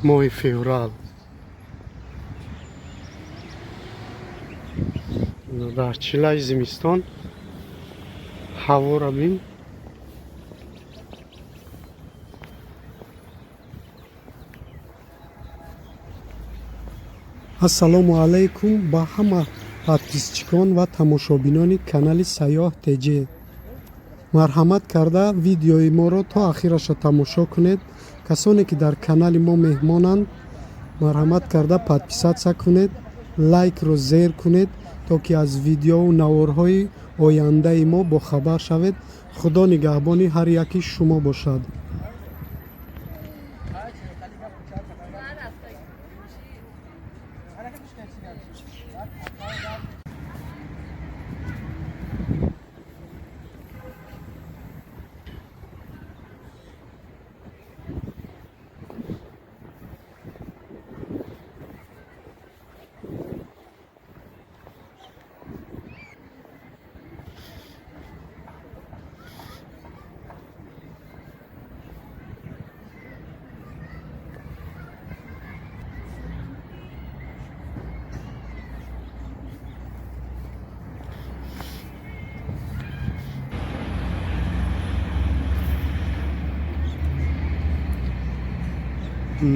Моҳи феврал дар чилаи зимистон ҳавора бин. Ассалому алайкум ба ҳама подписчикон ва тамошобинони канали Сайёҳ ТЖ. Марҳамат карда видеои моро то ахираша тамошо кунед. Касоне ки дар канали мо меҳмонанд, марҳамат карда подписаться кунед, лайкро зер кунед, то ки аз видеову наворҳои ояндаи мо бохабар шавед. Худо нигаҳбони ҳар яки шумо бошад.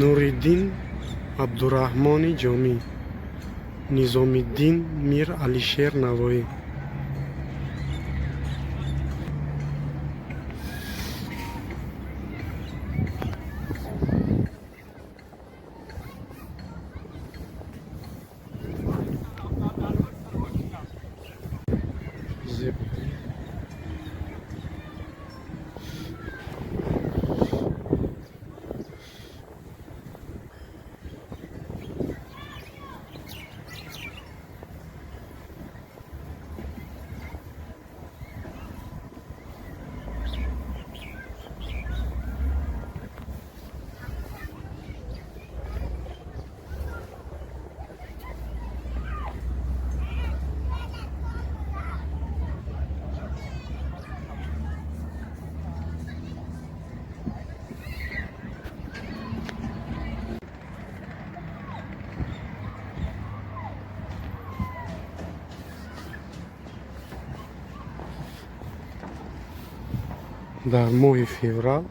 Нуриддин Абдураҳмони Ҷомӣ, Низомиддин Мир Алишер Навоӣ. Дар моҳи феврал.